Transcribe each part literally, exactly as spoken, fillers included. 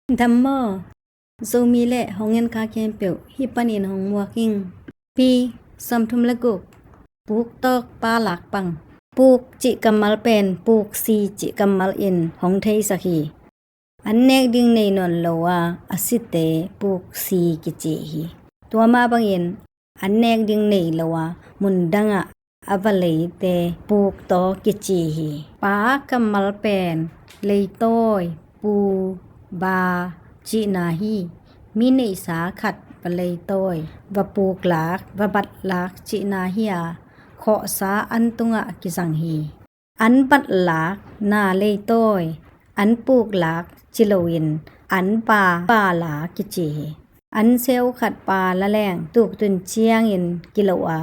Dam maw? Zomi le hong en kha khempeuh hih panin hong muak ing. Pi, sawmthum le guk. Puk tawk pa lak bang. Puk cih kammal pen puk si cih kammal in hong theisak hi. An nek ding nei nawn lo a, a site puk si kici hi. Tua mah bangin an nek ding nei lo a, mundangah a va leite puk tawk kici hi. Pa kammal pen leitawi, pu, ba cihna hi. Mi neihsa khat va leitawi, va puklak, va batlak cihna hi a, khawhsa an tungah kizang hi. An batlak na leitawi, an puklak ci loin an pa, pa la kici hi. An seu khat pa la leng tuktun ciangin kiloh a,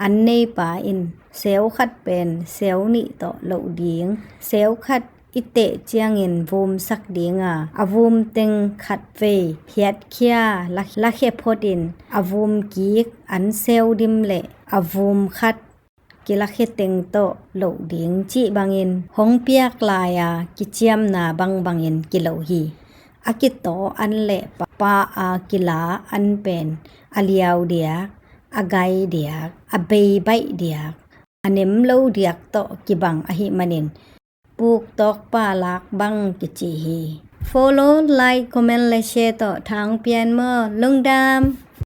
an neipa in seu khat pen seu nih tawh loh ding, seu khat i teh ciangin vumsak ding a, a vum teng khat vei phiatkhia la, lakhia phot in a vum kik an seu dim le a vum khat kilakhia teng tawh loh ding cih bangin hong piak lai-a kiciamna bangbangin kiloh hi. A kitaw an le pa, pa a kila an pen a liau diak, a gai diak, a beibaih diak, a nem lo diak tawh kibang ahih manin puk tawk pa lak bang kici hi. Follow, like, comment le share tawh thang pian maw. Lungdam.